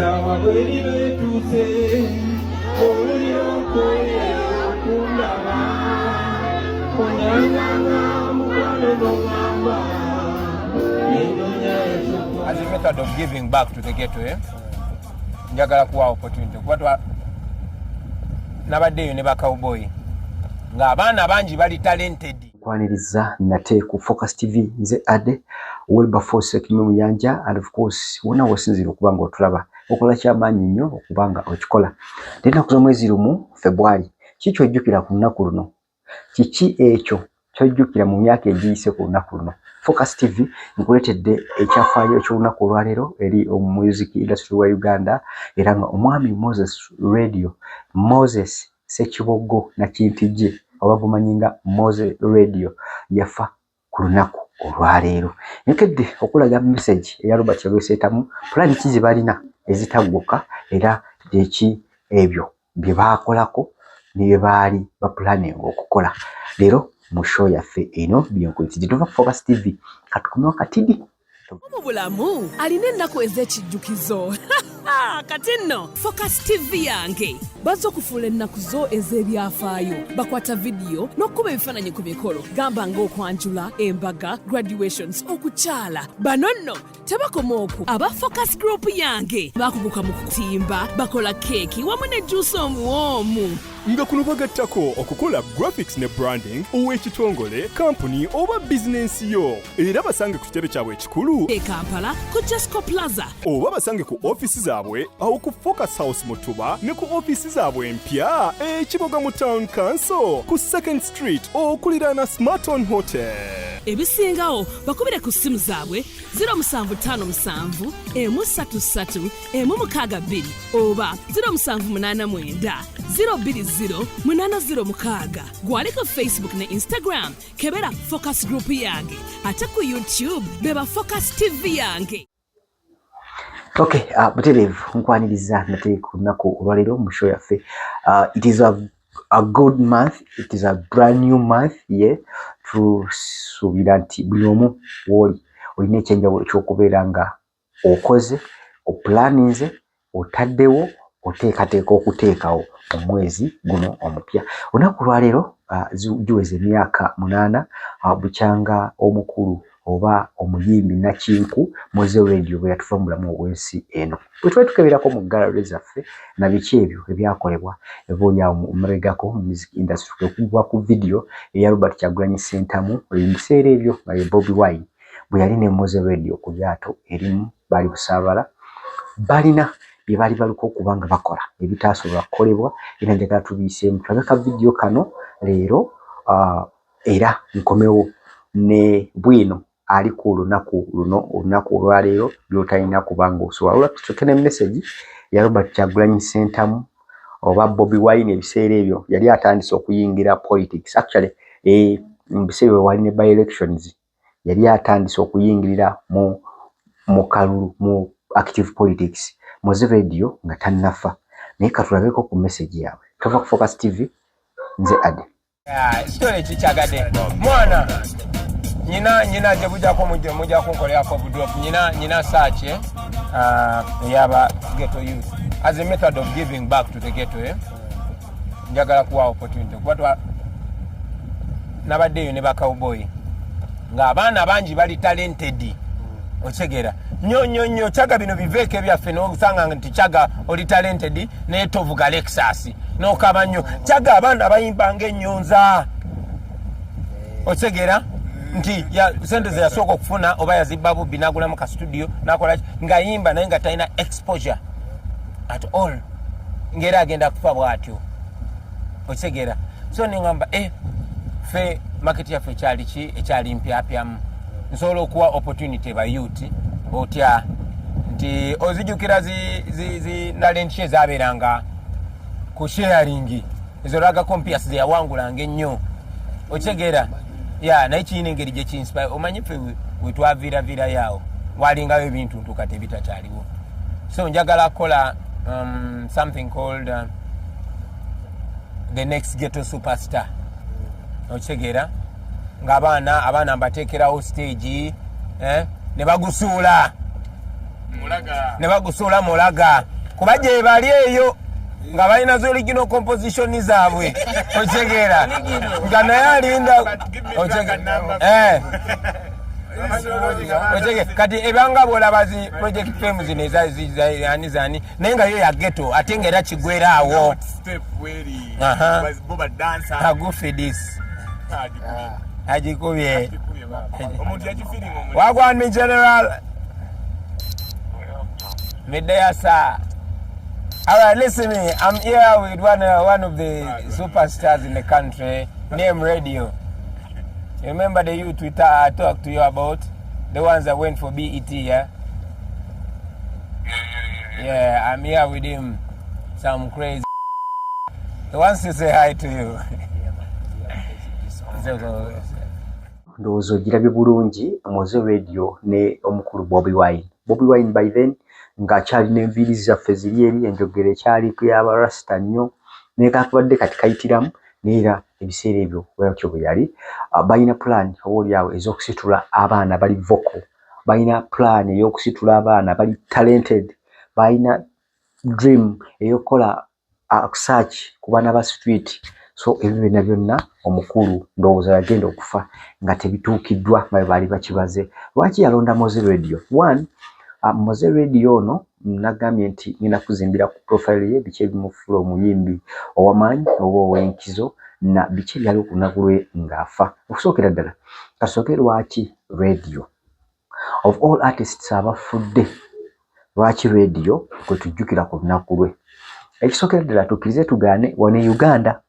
Essaawa bweriba etuuse, owulira okoye okundaba, onanganga mukwano n'oŋŋamba nenoonya. As a method of giving back to the ghetto, eh? Njagala kuwa opportunity kuba nabaddeeyo ne bacowboy ng'abaana bangi bali talented. Kwaniriza nate ku Focus TV. Nze Ade Wilberforce Kimwe Muyanja, and of course wonna wosinzira okuba nga otulaba, okola kyamaanyi nnyo okuba nga okikola. Ennaku z'omwezi 1 Febwali, ki kyojjukira ku lunaku luno? Kiki ekyo kyojjukira mu myaka egiyise ku lunaku luno? Focus TV nkuleetedde ekyafaayo eky'olunaku olwaleero eri omu music industry wa Uganda, era nga omwami Moses Radio, Moses Ssekibogo Nakintije, oba gumanyi nga Moses Radio, yafa ku lunaku olwaleero. Nkedde okulaga message eya Robert Kyagulanyi, pulaani ki ze balina ezitagguka, era eki ebyo bye baakolako ne bye baali bapulaninga okukola. Leero mu show yaffe eno byenkuletidde. Tuva ku Focus TV, katukomewo katidi. Mu bulamu alina ennaku ez'ekijjukizo. Kati nno Focus TV yange bazza okufuula ennaku zo ez'ebyafaayo. Bakwata vidiyo n'okukuba ebifaananyi ku mikolo, gamba ng'okwanjula, embaga, graduations, okukyala. Bano nno tebakoma okwo. Aba Focus Group yange bakuguka mu kutimba, bakola keeki wamu ne juusi omuwoomu. Nga kuno bagattako okukola graphics ne branding ow'ekitongole, kampuni oba bizinensi yo. Era basange ku kitebe kyabwe ekikulu e Kampala ku Jesco Plaza, oba basange ku ofiisi zaabwe awo ku Focus House mu Tuba, ne ku ofiisi zaabwe empya ekiboga mu Town Council ku Second Street okuliraana Smarton Hotel. Ebisingawo bakubire ku ssimu zaabwe 0757 133 162 oba 0789 020 806. Gwali ku Facebook ne Instagram, kebera Focus Group yange, ate ku YouTube beba Focus TV yange. Okay, butereevu nkwaniriza nate ku lunaku olwaleero mu show yaffe. It is a good month, it is a brand new month. Ye tusuubira nti buli omu wooli olina ekyenjawulo ekyokubeera nga okoze, opulaninze, otaddewo, oteekateeka okuteekawo mu mwezi guno omupya. Olunaku lwaleero giweza emyaka 8 bukyanga omukulu oba omuyimbi nakinku Moze Radio bwe yatuva mu bulamu obw'ensi eno. Bwe twali tukeberako mu gallery zaffe na biki ebyo ebyakolebwa obaoliawo mabegako mu music industry, kwe kugwa ku vidiyo eya Robert Kyagulanyi Ssentamu mu biseera ebyo nga ye Bobi Wine, bwe yali ne Moze Radio ku lyato erimu, baali Busaabala, balina bye baali baluka okuba nga bakola ebitaasobola kukolebwa. Era njagala tubiyiseemu, tulabe ka vidiyo kano leero, era nkomewo ne bwino ali ku lunaku luno, olunaku olwaleero by'otalina kubanga osobola. Olwa tusooke ne message ya Robert Kyagulanyi Ssentamu oba Bobi Wine. Ebiseera ebyo yali atandise okuyingira politics. Actually, mu biseera ebyo wali ne by elections, yali atandise okuyingirira mu kalulu, mu active politics, Moze Radio nga tannafa. Naye katulabeko ku message yaabwe. Tova ku Focus TV, nze Ade. Kitole kikyagadde mwana nyina gye bujjako mujja kunkolerako budrop. Nyina search eyaba ghetto youth. As a method of giving back to the ghetto, eh? Njagala kuwa opportunity kuba nabaddeeyo ne bacowboy ng'abaana bangi bali talented, okitegeera nnyo nnyo nnyo. Kyaga bino biveeko ebyaffe, nosanga nti kyaga oli talented naye tovuga Lexus, nokaba nnyo. Kyaga abaana bayimbanga ennyonza, okitegeera nti sente ze yasooka okufuna oba yazibba bubbi, nagulamu ka studio, nakola ngayimba, naye nga talina exposure at all, ngaera agenda kufa bwatyo, okitegeera? So neŋamba, fe market yaffe ekyali ki? Ekyali mpyapyamu. Nsobola okuwa opportunity ba youth otya nti ozijukira zi talent ki ezabeeranga ku sharing ezo raga compias zeyawangulanga ennyo, okitegeera? Ya, naye kirina engeri gyekinspire. Omanyi ffe wetwaviiraviirayo awo walingayo ebintu ntu kati ebitakyaliwo. So njagala kukola something called the next ghetto superstar, okitegeera? Ng'abaana abaana mbateekerawo stage, eh, ne bagusuula. Ne bagusuula mulaga kuba gye bali eyo nga balina zi original composition zaabwe, okitegeera, nga naye alinda. Eh. Kati ebanga bwolaba zi Project Fame zino ezani zani, naye nga yo ya ghetto, ate nga era kigweraawo agufidis agikubye. Wagwan mi general midday, sir. All right, listen me. I'm here with one of the superstars in the country, name Radio. You remember the youth I talked to you about? The ones that went for BET, yeah? Yeah, I'm here with him. Some crazy. He wants to say hi to you. Ndowooza ogirabye bulungi, Mowzey Radio ne omukulu Bobi Wine. Bobi Wine by then ng'akyalina enviiri zaffe ziri eri, enjogera ekyali y'abarasita nnyo, naye kakubadde kati kayitiramu, naye era ebiseera ebyo bwatyo bwe yali. Balina plan oba oliawo ez'okusitula abaana bali vocal, balina plan ey'okusitula abaana bali talented, balina dream ey'okukola search ku baana ba street. So ebyo byonna byonna omukulu ndowooza yagenda okufa nga tebituukiddwa nga bwe baali bakibaze. Lwaki yalonda Mowzey Radio? One, Mowzey Radio ono nagambye nti ngenda kuzimbira ku profile ye, biki ebimufuula omuyimbi ow'amaanyi oba ow'enkizo na biki ebyaliwo ku lunaku lwe ng'afa. Okusookera ddala, kasooke, lwaki Radio? Of all artists abafudde, lwaki Radio kwe tujjukira ku lunaku lwe? Ekisookera ddala, tukkirize tugaane, wano e Uganda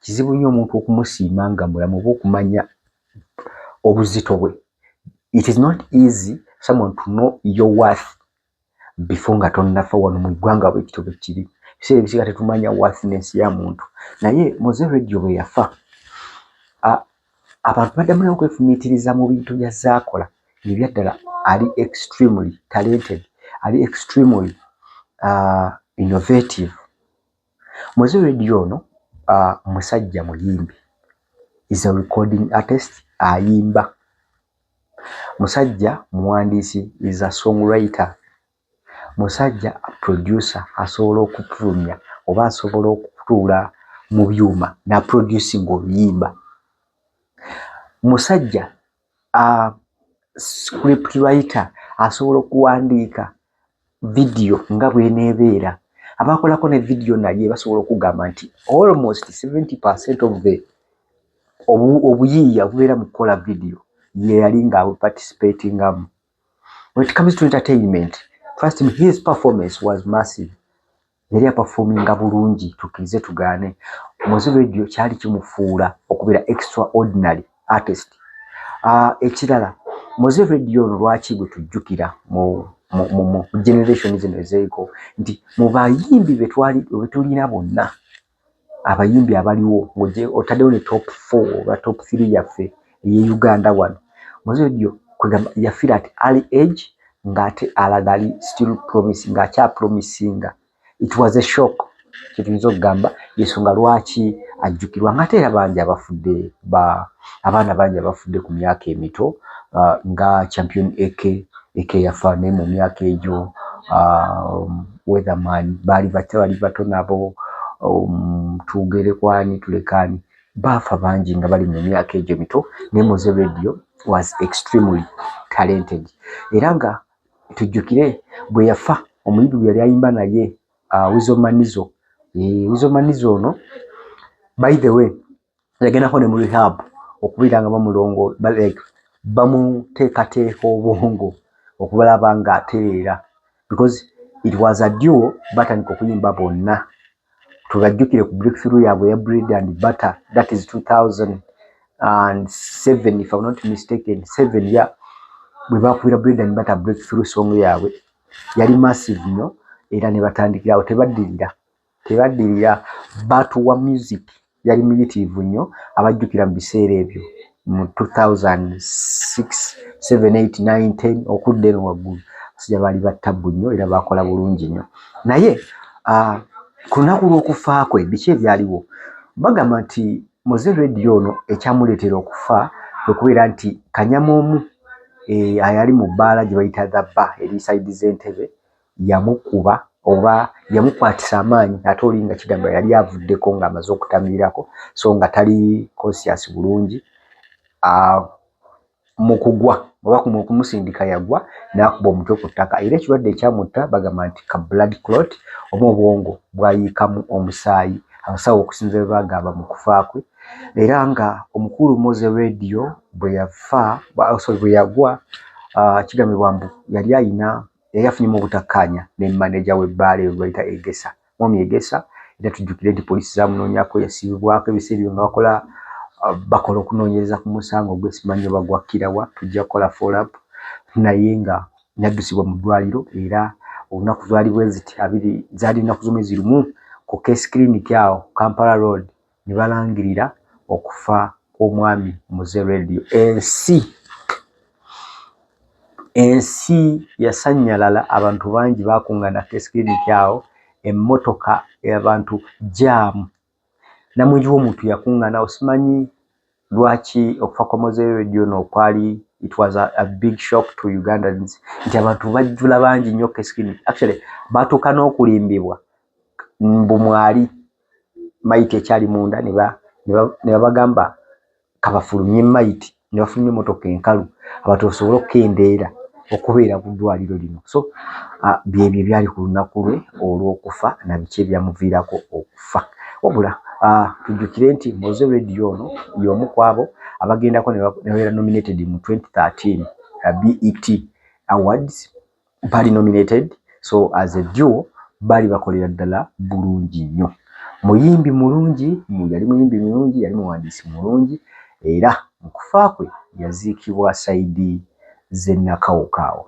kizibu nnyo omuntu okumusiima nga mulamu oba okumanya obuzito bwe. It is not easy someone to know your worth before nga tonnafa. Wano mu ggwanga bwe kityo bwe kiri, ebiseera ebisinga tetumanya worthiness ya muntu. Naye Mowzey Radio bwe yafa, abantu baddamu naye okwefumiitiriza mu bintu byazaakola ebyaddala. Ali extremely talented, ali extremely innovative. Mowzey Radio ono musajja muyimbi, is a recording artist, ayimba. Musajja muwandiisi, is a songwriter. Musajja producer, asobola okufulumya oba asobola okutuula mu byuma n'aproducinga oluyimba. Musajja script writer, asobola okuwandiika vidiyo nga bw'eneebeera. Abakolako ne vidiyo naye basobola okugamba nti almost 70% of the obuyiiya bubeera mu kukola vidiyo, ye yali nga participatingamu. When it comes to entertainment, trust me, his performance was massive. Yali aperforminga bulungi, tukkirize tugaane. Mowzey Radio kyali kimufuula okubeera extraordinary artist. Ekirala, Mowzey Radio ono lwaki gwe tujjukira mu generation zino ezeriko, nti mu bayimbi be tulina bonna, abayimbi abaliwo ng'ogye otaddewo ne top 4 oba top 3 yaffe ey'e Uganda wano, Mowzey Radio kwegamba yafiira at early age ng'ate alaga ali still promising, ng'akyapromisinga. It was a shock, kyetuyinza okugamba yensonga lwaki ajjukirwa, ng'ate era bangi abafudde ba abaana bangi abafudde ku myaka emito, nga Champion AK. AK yafa naye mu myaka egyo. Weatherman, baali bato, bali bato nabo. Twogere kwani, tulekaani, baafa bangi nga bali mu myaka egyo emito, naye Mowzey Radio was extremely talented. Era nga tujjukire bwe yafa, omuyimbi gwe yali ayimba naye, Weasel Manizo. Weasel Manizo ono, by the way, yagendako ne mu rehab okubeera nga bamulongo, like bamuteekateeka obwongo okubalaba ng'atereera, because it was a duo. Batandika okuyimba bonna, tubajjukire ku breakthrough yaabwe ya Bread and Butter, that is 2007 if I'm not mistaken, 7 ya bwe bakubira Bread and Butter breakthrough song yaabwe, yali massive nnyo. Era ne batandikirawo, tebaddirira, tebaddirira, batuwa music yali muyitirivu nnyo. Abajjukira mu biseera ebyo mu 2006, 7, 8, 9, 10 okudda eno waggulu, abasajja baali battabbu nnyo era bakola bulungi nnyo. Naye ku lunaku lw'okufa kwe, biki ebyaliwo? Bagamba nti Mowzey Radio ono ekyamuleetera okufa kwe kubeera nti kanyama omu ayali mu bbaala gye bayita The Bar eri side z'Entebe. yamukuba oba yamukwatisa amaanyi ate oli nga kigambibwa yali avuddeko ng'amaze okutamiirako so nga tali conscious bulungi mu kugwa oba mu kumusindika yagwa n'akuba omutwe ku ttaka era ekirwadde ekyamutta bagamba nti ka blood clot oba obwongo bwayiikamu omusaayi abasawo okusinziira bwe bagamba mu kufa kwe era nga omukulu Moze Radio bwe yafa sorry bwe yagwa kigambibwa mbu yali ayina yali afunyemu obutakkaanya ne maneja w'ebbaala eyo bayita Egesa Mwami Egesa era tujjukire nti poliisi zamunoonyako yasiibibwako ebiseera ebyo nga bakola bakola okunoonyereza ku musango gwe simanyi oba gwakkirawa tujja kukola follow up naye nga naddusibwa mu ddwaliro era olunaku lwali bwe ziti abiri zaali nnaku z'omwezi lumu ku Case Clinic awo Kampala Road ne balangirira okufa kw'omwami Mzee Radio. Ensi ensi yasannyalala, abantu bangi baakungana Case Clinic awo, emmotoka abantu jaamu, namungi w'omuntu yakungana awo simanyi lwaki okufa kwa Mzee Radio ono kwali it was a big shock to Ugandans nti abantu bajjula bangi nnyo Case Clinic. Actually batuuka n'okulimbibwa mbu mwali mayiti ekyali munda ne babagamba kabafulumye mayiti ne bafulumya emmotoka enkalu abantu basobole okukendeera okubeera ku ddwaliro lino. So byebyo ebyali ku lunaku lwe olw'okufa na biki ebyamuviirako okufa. Wabula tujjukire nti Mowzey Radio ono y'omu ku abo abagendako ne babeera nominated mu 2013 BET Awards bali nominated so as a duo bali bakolera ddala bulungi nnyo. Muyimbi mulungi, yali muyimbi mulungi, yali muwandiisi mulungi era mu kufa kwe yaziikibwa sayidi z'e Nakawuka awo.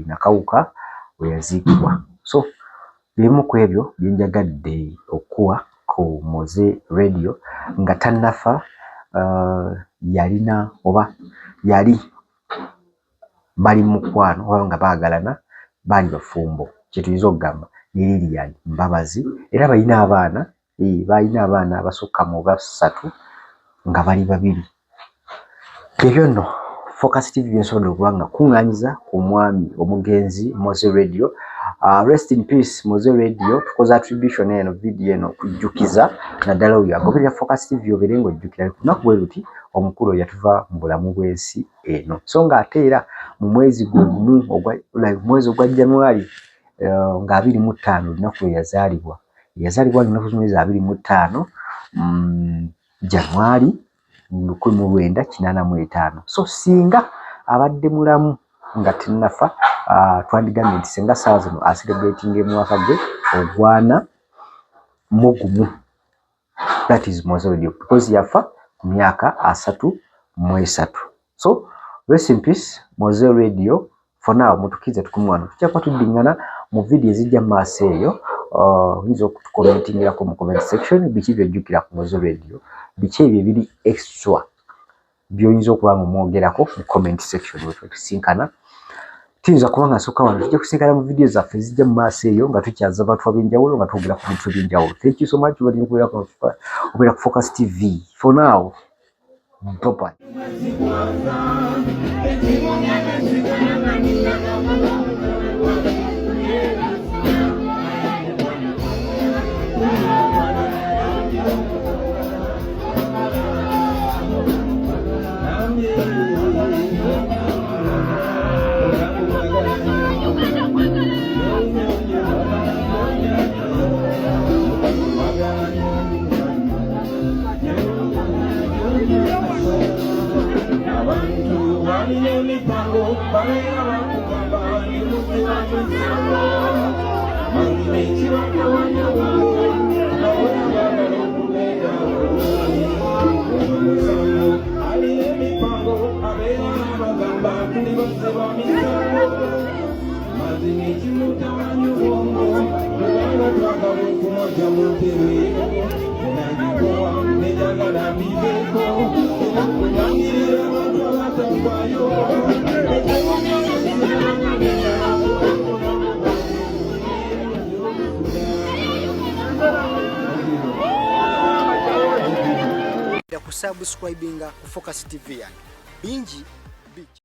Nakawuka we yaziikibwa. So bimu ku ebyo bye njagadde okukuwa ku Mowzey Radio nga tannafa yalina oba yali bali mu mukwano oba nga baagalana baali bafumbo kye tuyinza okugamba ne Lilian Mbabazi era balina abaana balina abaana abasukka mu basatu nga bali babiri. Ebyo nno Focus TV bye nsobodde okuba nga kuŋŋaanyiza ku mwami omugenzi Mowzey Radio. Rest in peace Mowzey Radio. Tukoze attribution eno video eno okujjukiza naddala oyo agoberera Focus TV obeere ng'ojjukira ku lunaku bwe luti omukulu oyo yatuva mu bulamu bw'ensi eno. So ng'ate era mu mwezi gwe gumu ogwa like mwezi ogwa January nga 25 olunaku lwe yazaalibwa. Yazaalibwa lunaku z'omwezi 25 January 1985. So singa abadde mulamu nga tennafa twandigambye nti singa ssaawa zino acelebratinga omwaka gwe ogwana mu gumu. That is Mowzey Radio because yafa ku myaka 33. So rest in peace Mowzey Radio. For now mutukize tukumu wano tujja kuba tuddingana mu video ezijja mu maaso eyo. Oyinza okutukomentingirako mu comment section biki by'ojjukira ku Mowzey Radio, biki ebyo ebiri extra by'oyinza okuba nga omwogerako mu comment section. We tusinkana tuyinza kuba nga nsooka wano tujja kusinkana mu video zaffe ezijja mu maaso eyo nga tukyaza abantu ab'enjawulo nga twogera ku bintu eby'enjawulo. Thank you so much obeera ku Focus TV. For now, bye bye. Abantu balina emipango babeera bakugamba bali muziba musango mazima ekibakawanya bwongo nabona baagala okubeerawo omusango alina emipango abeera abagamba tuli bazzi ba misango mazima ekimutawanya obwongo kubanga twagala okumwajja mu ntebe enagikowa nejagala mbiveeko kulangirira abantu abatafaayo. Kusubscribinga ku Focus TV yange bingi bijja.